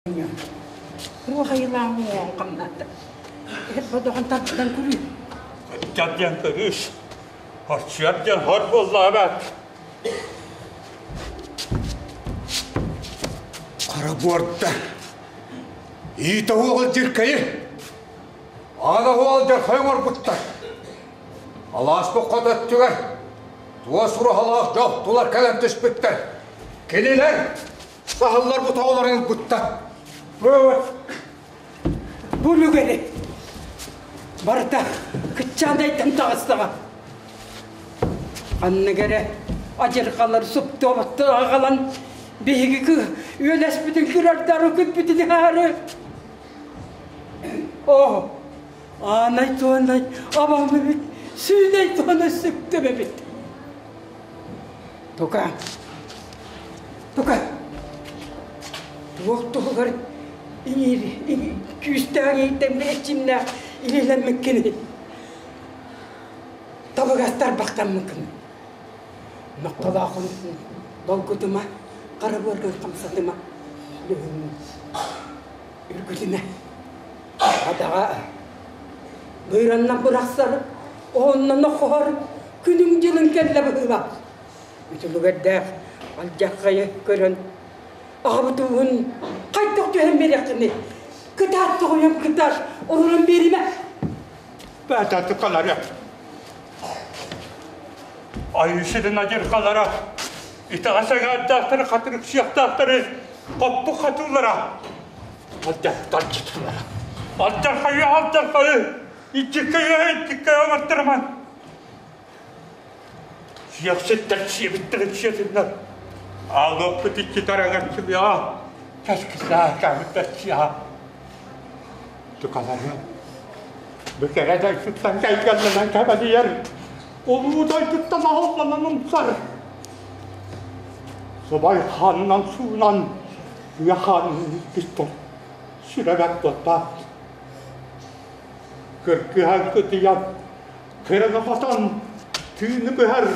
Туох айылаах уҥуоҕун хамнаата. Эһэт бодоҕун тардан көрүү. Ыччат диэн көрүүс. Хорсуйар диэн хор буоллаҕа Хара буордар. Иитэ уол дьиркэйи. Аана уол дьархай оҥорбуттар. Алааспыт хот өттүгэр туос ураһалаах дьоһтулар кэлэн түспүттэр. Кинилэр Саһыллар бу тоҕолорун ылбыттар. Бу үлүгэри барыта кыччаадайтан таҕыстаҕа. Ханнык эрэ адьырҕалар суптуобаттар аҕалан биһиги үөлэспитин кырардары күппүтүн аһары. Оо, аанай туонай абам эбит, сүүнэй туона сүктүм эбит. Тука, тука, туох туһугар иҥиир, күүстээх иҥиирдэммит эрчимнээх илиилэммиккиний? Табыгастар бахтаммыккын. Нохтолоохун долгутума, хара быаргын хамсатыма, лүһүн үргүтүмэ. Адаҕа быыраннан бырахсар, оһоннон охоһор күнүҥ-дьылыҥ кэллэ быһыылаах. Үтүлүгэрдээх алдьархайы көрөн аҕабыт ууһун хайдах түһэн биэриэххиний? Кытаат тоҕойом кытаат, олорон биэримэ. Баататыкалара Айыы сирин адьырҕалара итэҕэс эҥээрдээхтэри хатырыксыахтаахтары хоппу хатыылара алдьархайы алдьархайы алдьархайы иччиккэйэ иччиккэйэ оҥортарыман сиэхситтэр сиэбиттэрин сиэтиннэр аалыаппыт иччи тараҥаччылыаҕа кэскилээх кэбиттэрчиэҕэ тукалары бу кэрэ дойдуттан кэйгэллэнэн кэбэлийэр улуу дойдуттан аһылланан умсар субай хаанынан суунан үйэ хаанын илпиттэр сүрэбэт буолбаат кыргыһан кытыйан кыраны хотон тыыны быһар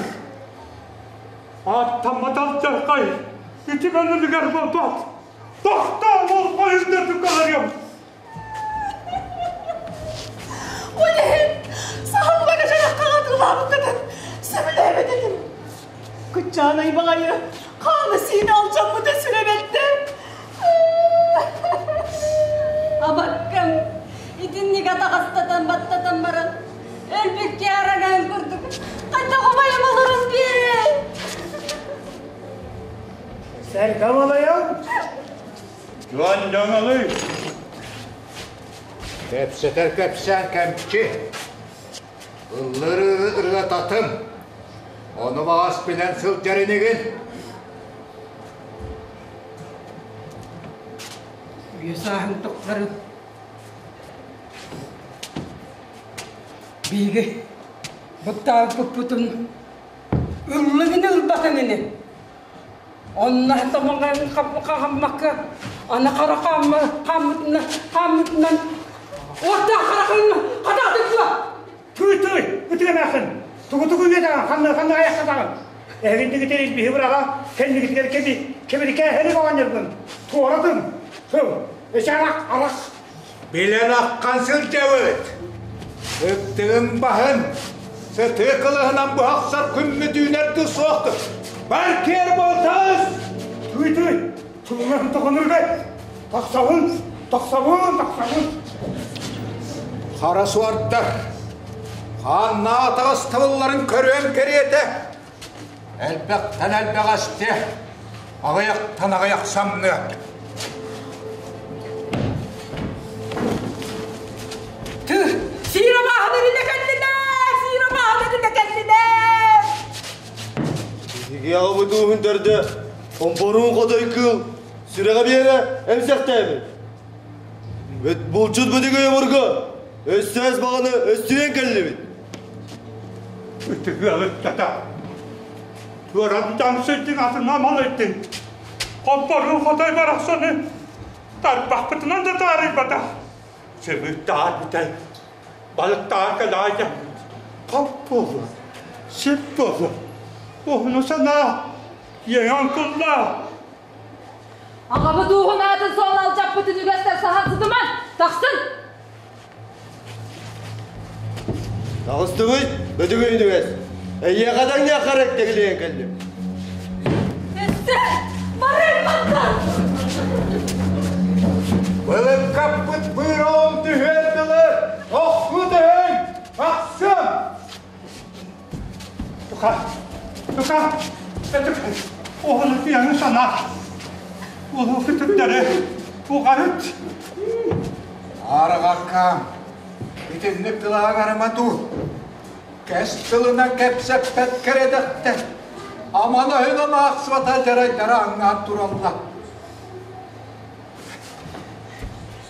ааттаммат алдьархай үтүмэн үлүгэр буолбат тохтоо болҕойун тукаларыам Ол иһин саһыллага дьараххаҕа тыллаабыккытын сөбүлээбэт этим. Кыччаанай баҕайы хаана-сиинэ алдьаммыта сүрэ бэртэ. Абаккам, итинник атаҕастатан баттатан баран, өлбүккэ араҥаһын курдук хайдах убайым олорон биэрэн. Сэргэ балайым. Дьон дьоҥолуй. Кэпсэтэр кэпсээн кэмчи. Ыллыр ырыа татым. Ону баҕас билэн сылдьар инигин. Үйэ сааһын тухары биһиги быктаабыппытын ыллыгын ылбатыҥ ини. Онно томоҕойун хааммакка, аны хара хааммытынан, хааммытынан уоттаах харахын хатаатын дуо? Түй түй, ытыамаахын. Тугу тугу үөтэҕин, ханна ханна айахтатаҕын. Эһигиннигитин илбиһи быраҕа, кэннигитигэр кэби, кэбирикээһэри оҕонньоргун туоратыҥ. Тыл, эчи арах, арах. Билэн аххан сылдьабыт. Ыттыгын баһын сытыы кылыһынан быһахсар күммүт үүнэр да суох. Бар киэр буолтаас! Түй-түй, тылынан тоҕонургай. Тахсабын, тахсабын, тахсабын. Хара суордар хааннаах таҕыстабылларын көрүөм кэриэтэ элбэхтэн элбэҕэстиэ, аҕыйахтан аҕыйах самныа. Тыы, сиир абааһыны илэ кэллилэр! Сиир абааһыны илэ кэллилэр! Биһиги аҕабыт ууһун төрдө, хомпоруун хотой кыыл, сүрэҕэ биэрэ эмсэхтээбит. Булчут бытыгы обургу, өссөөс баҕаны өстүйэн кэллибит. Ытыгыалыттата. Туоран таҥсыйтын атын амалыйтын. Хоппоруу хотой барахсаны тарбахпытынан да таарыйбатах. Сымыыттаах бүтэй, балыктаах кэлаайа. Хап буолуо, сип буолуо. Уһуну санаа, иэҥэн куллаа. Аҕабыт ууһун аатын суол алдьаппытын үгэстэр саһан сытыман! Тахсын! Таҕыстыбыт, бөтүгүн үгэс. Эйиэхэ даҥньахха рэктэглиэн кэллим. Өссө барыҥ мантан! Былыккаппыт быыраҕым түһүөр дылы тохтуу түһүҥ! Тахсыам! Тука, тука, этик, оҕону тыаҥы санаа. Улуу күтүрдэри уҕарыт. Арҕаккаам, итинник тылаагарыма дуу. Кэс тылынан кэпсэппэт кэрэдэхтэр. Аман өһүнэн аахсыбата дьарайдара аҥаан тураллар.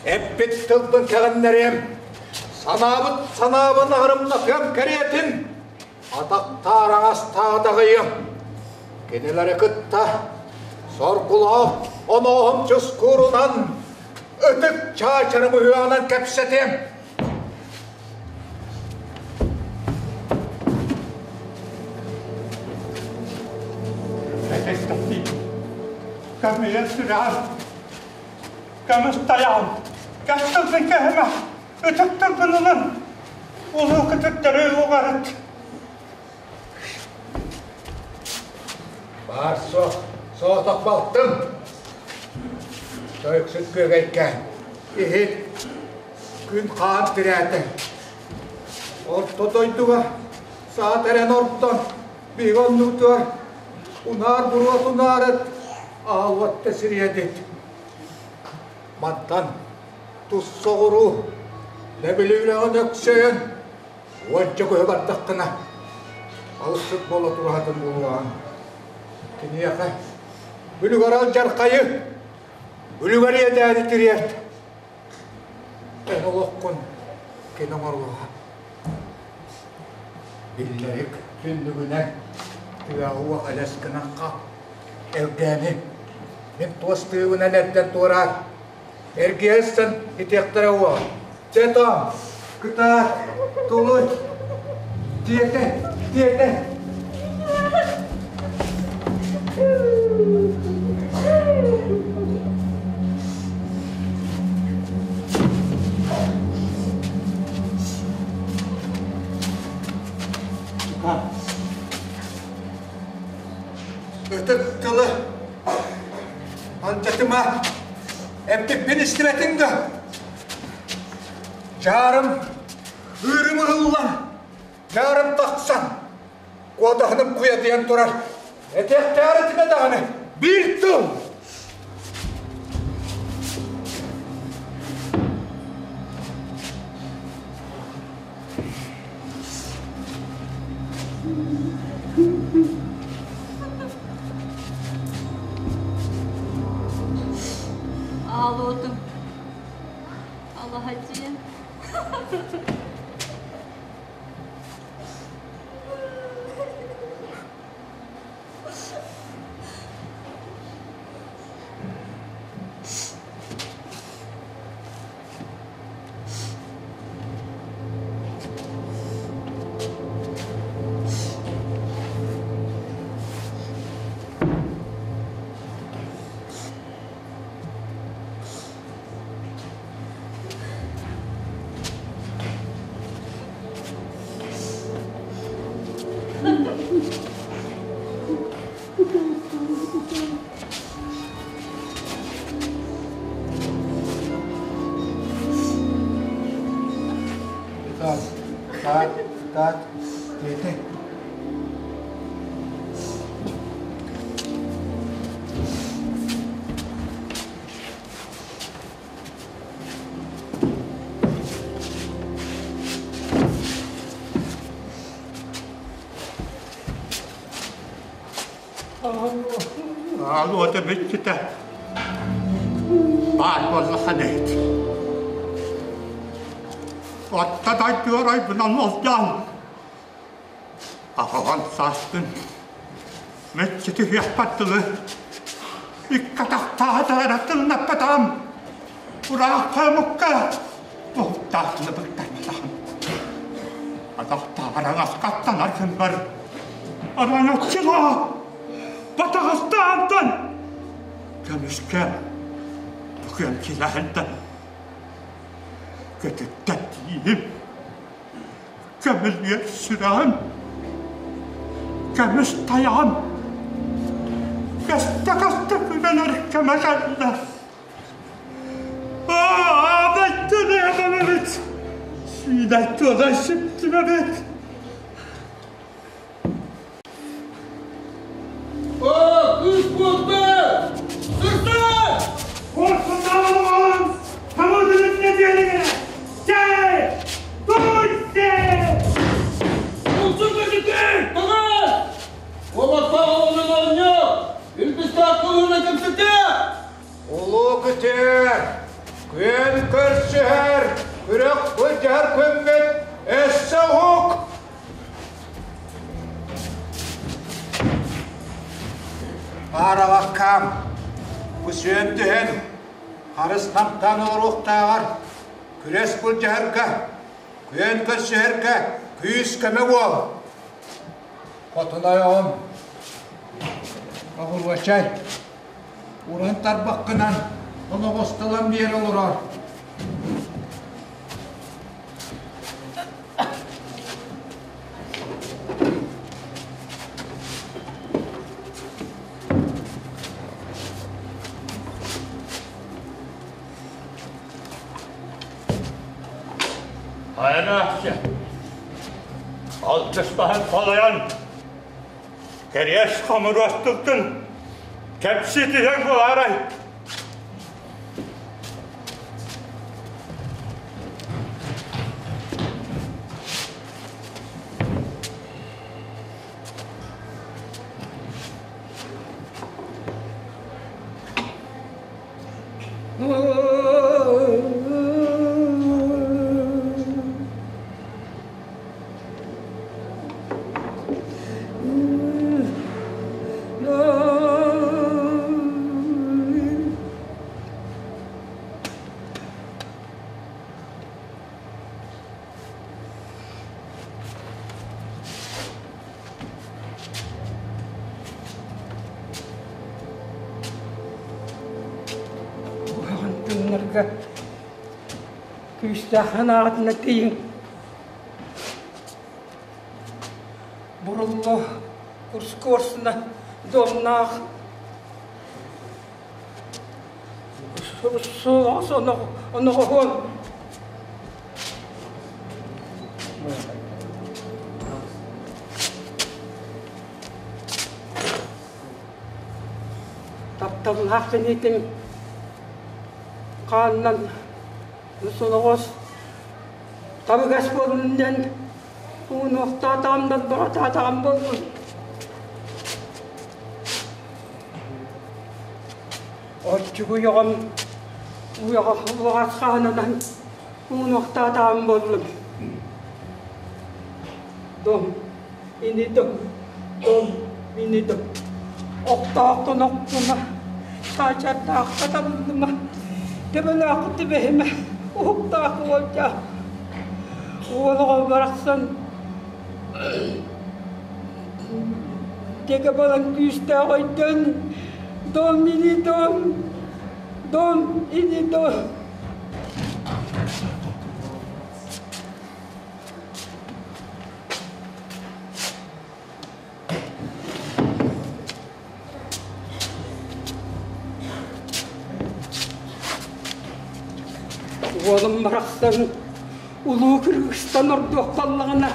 Эппит тылбын кэҕиннэриэм, санаабыт санаабын аһарымнатыам кэриэтин, атахтаар аҥастаадаҕыйым. Кинилэри кытта соргулаах онооһум чускуурунан ытык чаачарым ыһыаҕынан кэпсэтиэм. Көмүйэн сүрэҕим Көмүс тайаҕым, кэс тылбын кэһимэ, ытык тылбын ылын, улуу күтүрдэри уҕарыт. Баар суох, соҕотох балтым. Тойуксут күөгэйкээн, иһит, күн хаан тирээтэ. Орто дойдуга саат эрэн ортон, биһиги оннубутугар унаар буруот унаарыт, аалуотта сириэдит. Мантан тус соҕуруу Нэбилиүрэҕин өксөйөн уонча көһө бардаххына алыссыт буола тураһатын буолуоҕаҥ. Киниэхэ үлүгэр алдьархайы, үлүгэр иэдээни тириэрт. Эн олоххун кини оҥоруоҕа. Биллэрик түннүгүнэн тыаҕа элэс гынан хаал. Элгээни мин туос тыыбынан эрдэн туораат, эргийэ сыстан итиэхтэрэ уо. Чэ, тоом, кытаат, тулуй, тиэтэ, тиэтэ. Ытык тылы алдьатыма, эппиппин истибэтиҥ да? Дьаарым ыырым ыһыллан, дьаарым тахсан, куотаһыным куйатыйан турар. Этиэхтээр этимэ даҕаны, биир тыл! Аалуотум. Алаһадьыйан. Так, так, так, тиэтэй. Алуота бүттүтэ. Баар буоллаххына иһит. Отта дойдуор ойбунан олдьоон. Аҕаҕан саастын. Мүччү түһүөхпэр дылы. Икки атахтааҕа эрэ тыллаппатаҕым. Ураахха омукка уһуктаатыны быктарбатаҕым. Атахтааҕар аҥаскаттанар гыннар. Араҥаччылаа! Батаҕастаантан! Көмүскэ Күөн килэһэнтэн көтүттэн тиийим. Көмүлүөк сүрэҕим, көмүс тайаҕым көстө-көстө күлэнэр кэмэ кэллэ. Аа, бэттэлээбэбит, сиинэ туола сиптимэбит. Оо, кыыс буолбут! Сырсан! Куорсуннаалаҕын хамыытын нэдиэлэҥэ! Чэй! Туйсе! Булсун көтүтүй! Таҕыс! Уолаттаах олонун оонньоо! Илбистээх кылыына кэпсэтиэ! Улуу күтүөр, күөн көрсүһэр, күрэх былдьаһар күммүт өссө уһук! Аарабаккам, бу сүөн түһэн, харыс намтаан олоруохтааҕар, күрэс былдьаһарга, күөн көрсүһэргэ күүс-көмө буол. Хотун ойоҕум, оҕуруочай, уран тарбаххынан оноҕостолон биэрэ олорор. Айанаахчы, алтыспаһын салайан, кэриэс хомуруостуккун кэпсии түһэн буолаарай? Куһаҕан тыыннарга күүстээх санааҕытына тиийиҥ. Буруллу курскуорсуна домнаах оноҕоһуон Тапталлаах кинитин хаанынан соноҕос табыгас буолун диэн уунуохтаатаҕым да баҕатаатаҕым буоллун. Оччугуйаҕым уйаҕас хаанынан уунуохтаатаҕым буоллун. Дом, ини дом, дом, ини дом. Охтоохтон охтума, саачардаахха табыллыма, төбөлөөххө түбэһимэ, уһуктаах уолдьа. Уол оҕо барахсан Теге балан күүстээх өйдөн, дом ини дом, дом ини дом. Уолум барахсан улуу кыргыстан ордуох буоллаҕына,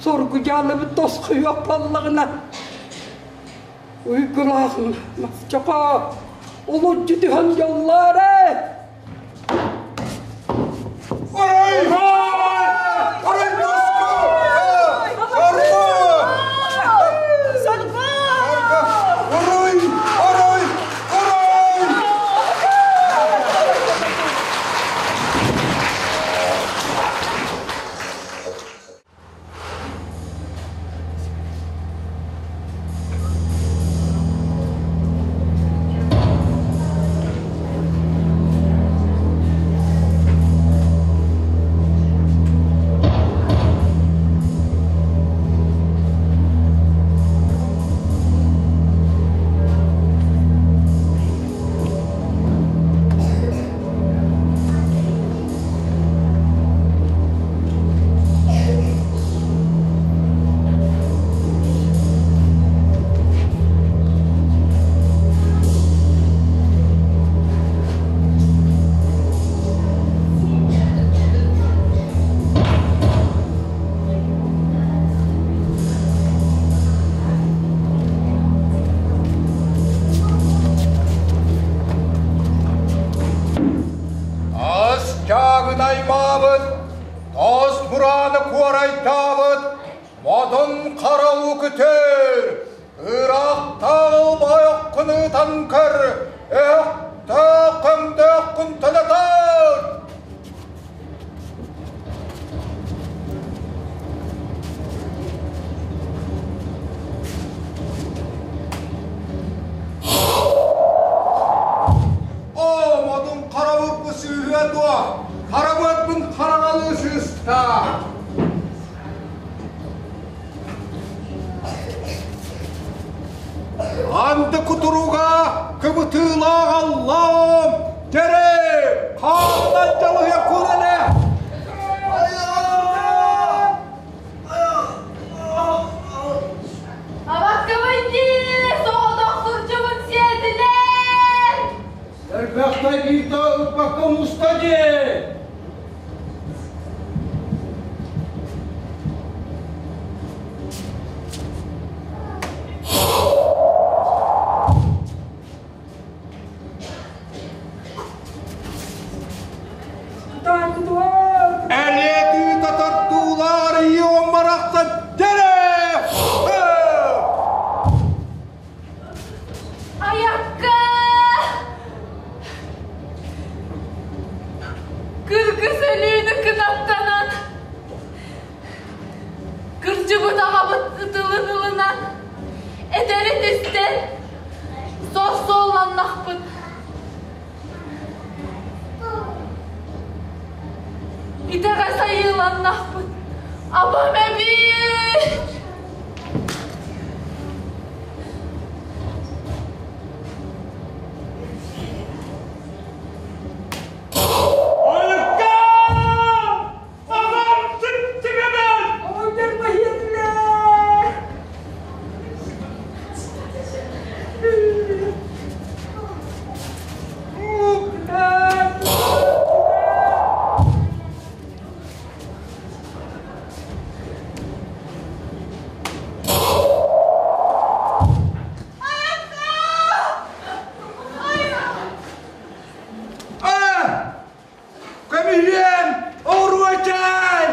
соргу дьаалыбыт тосхойуох буоллаҕына, уйгулаах Махчака улуччу түһэн дьоллоорой! Орой! Орой Москва! Сорго! Сорго! Орой! Орой! Орой! Аймаҕын аймаабыт, таас бурааны куорайдаабыт, модун хара уу күтүр, ыраахтааҕы убайыккын ыытан көр, өһөхтөөх көҥдөөххүн төлөтөр! Оо, модун хара урку сыыһыа дуо? Харабыатпын хараҥалыы сыыста! Анды кутуруга кыбытыылаах Аллаам, дьэрэ, хаанынан дьалыһыа курэлэ! Абаккабын дии, соҕотох сурдьубун сиэтилэр! Элбэхтэ биирдэ ыппакка муста дии! Элиэтии татартуулаар ийэ барахсан дьэрэ! Айакка! Кыргыз өлүүнү кынаттанан, кырдьыбыт аҕабыт ытылын ылынан, этэрин истэн, сор-суолланнахпыт. Итэҕэс айыыланнахпыт, абам эбит! Айыкка! Аҕам сүттүбэбин! Оҕонньор баһыйдылар! А! Көмүһүөн! Оруочай!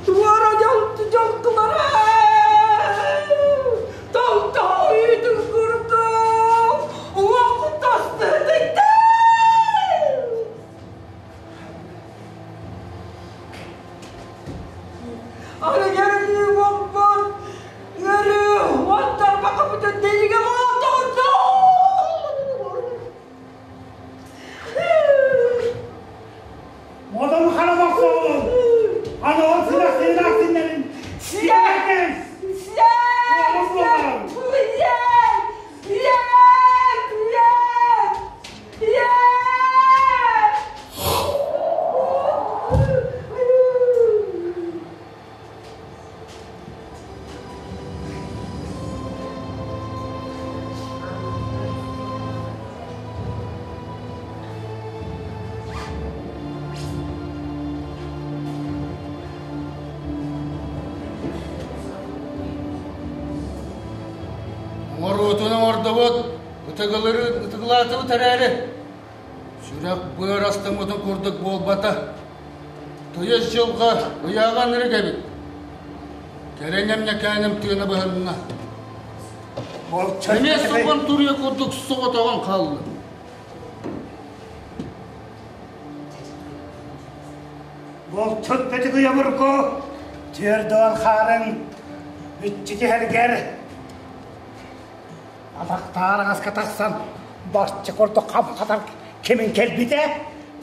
Туора дьолтулара Толтоойутун курдук уох тастыытыттан Арыгерли буолбут ыарыы уоттарбакка бүтэн диригэ Модун хара бохсоҕун, аныгы силэхсиилээх синнэрин сиэкис! Оҥоруутун оҥордубут, ытыгылыры ытыгылаатыбыт эрээри, сүрэх быар астыммытын курдук буолбата. Тыйыс дьылҕа ыйааҕа ынырык эбит. Кэрэнэм ньэкээним тыына быһынна. Эмиэ субан туруйа курдук соҕотоҕун хааллым. Булчут бөтүгүй обургу, түөрдуон хаарын үччү түһэргэр атахтаар аҥаска тахсан барча курдук хам хатар кимин кэлбитэ,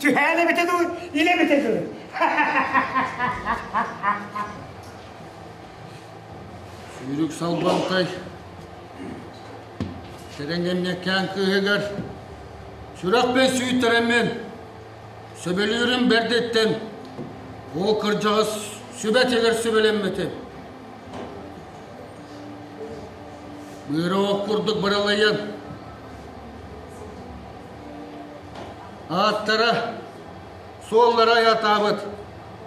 түһээн эбитэ дуу, илэ эбитэ дуу. Сүүрүк Салбантай Тэрэҥҥэмньэккээн кыыһыгар сүрэхпин сүүйтэрэммин сөбүлүүрүм бэрдиттэн ол кырдьаҕас сүбэтигэр сүбэлэммитим. Быыра ох курдук быралыйан ааттара суоллара айаатаабыт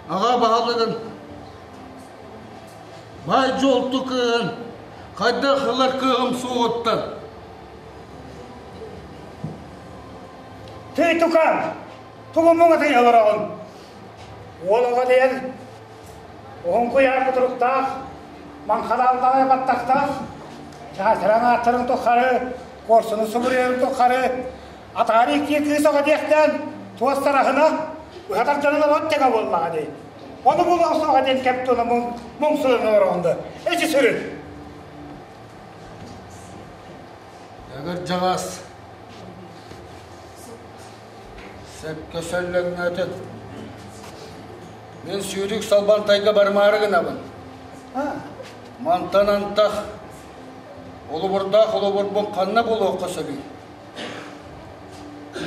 аҕа баһылыгын Баай дьолту кыыһын хайдах ылар кыаҕым суоҕуттан Тый тукаам, тугу муҥатый олороҕун? Уол оҕо диэн уһун куйаар кутуруктаах, маҥхалаалдаҕай баттахтаах, чаачаран ааттарын тухары, куорсуну субуруйарын тухары, атаары икки кыыс оҕо диэхтээн, туос тараһына, ыһатар дьонун олорон тэҥэ буоллаҕа дии. Ону булуох суоҕа диэн кэп тула муҥсуйан олороҕун да, эчи сүрүн. Кырдьаҕас сөпкө сөллөҥнөөтүн. Мин сүүрүк Салбантайга барымаары гынабын. Мантан антах олубурдаах олобурбун ханна булуохха сөбүй?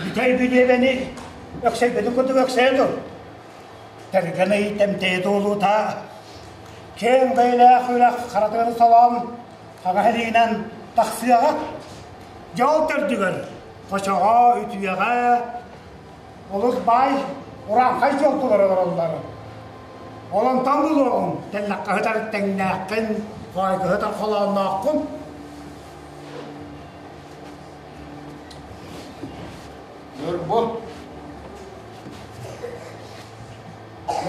Бүтэй бүдүөбэни өксөйбөтүн курдук өксөйө тур. Тэргэн ый тэмтэйэ туолуута киэҥ бэйэлээх үрэх харатыгар солоон хаҥас илиинэн тахсыаҕа. Дьол төрдүгэр хочоҕо, үтүөҕэ олус баай урааҥхай дьолтулар олороллор. Ол онтон булуоҕуҥ, тэллэххэ сытар тэҥнээххин, хоойго сытар холооннооххун. Ньурбу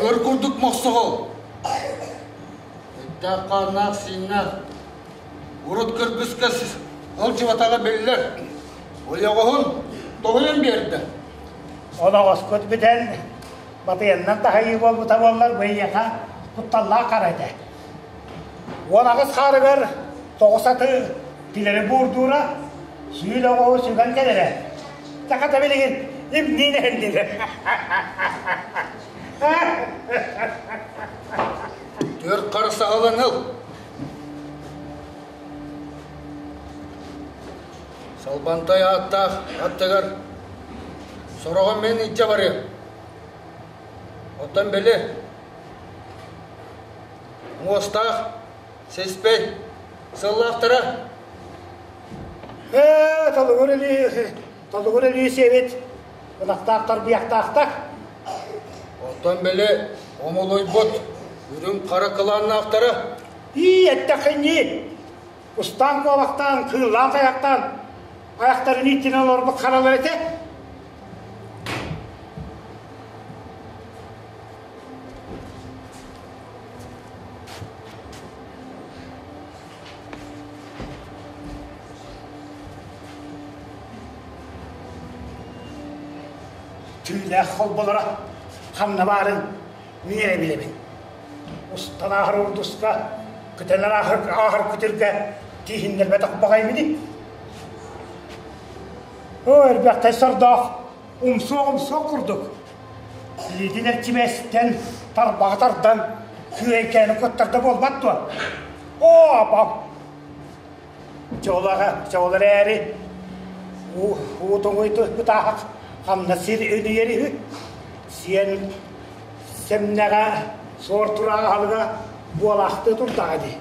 Өр курдук мохсоҕол Эттээх-хааннаах сииннээх урут кыргыска сылдьыбатаҕа биллэр. Ойоҕоһун тоһуйан биэрдэ. Оноҕоскут бүтэн батыйаннан таһайыы буолбута буоллар бу эйиэхэ кутталлаах хара этэ. 18 хаарыгар тоҕус аты тилэри буурдуура, сүүл оҕоһу сүгэн кэлэрэ. Сахата билигин имниин эһиннилэр. Түөрт харыс аҕалан ыл. Салбантай ааттаах аттыгар сороҕун мин илдьэ барыам. Оттон били муостаах сиспэй сыллаахтара Ээ, толугур илии, толугур илии сиэбит ынахтаахтар быйахтаахтар. Оттон били омолуйбут үрүҥ хара кылааннаахтара Ии, эттэххиннии, устаан куобахтаан, кыыллаан тайахтаан, айахтарын ииттинэн олорбут харалар этэ. Түүлээх холболоро ханна баарын мин эрэ билэбин. Устан ааһар урдуска, көтөн ааһар күтүргэ тииһиннэрбэтэх баҕайбыный. Оо, элбэхтэй сордоох, умсуох-умсуох курдук. Илиитин эрчимэстэн, тарбаҕа тардан, күөйкээни куттарда буолбат дуо? Оо, апам! Дьолаҕа, дьолор эрээри, уутуҥуй бытаах хамна сир үнүйэр үһү. Сиэн сэмнэҕэ суор турааҕа аһылыга буолаахтыы турдаҕа дии.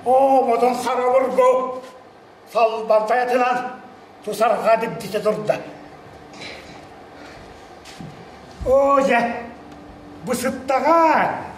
Оо, мотон харабыргу салбантайатынан тусарга дибдите турда. Оо, дьэ, бу сыттаҕа!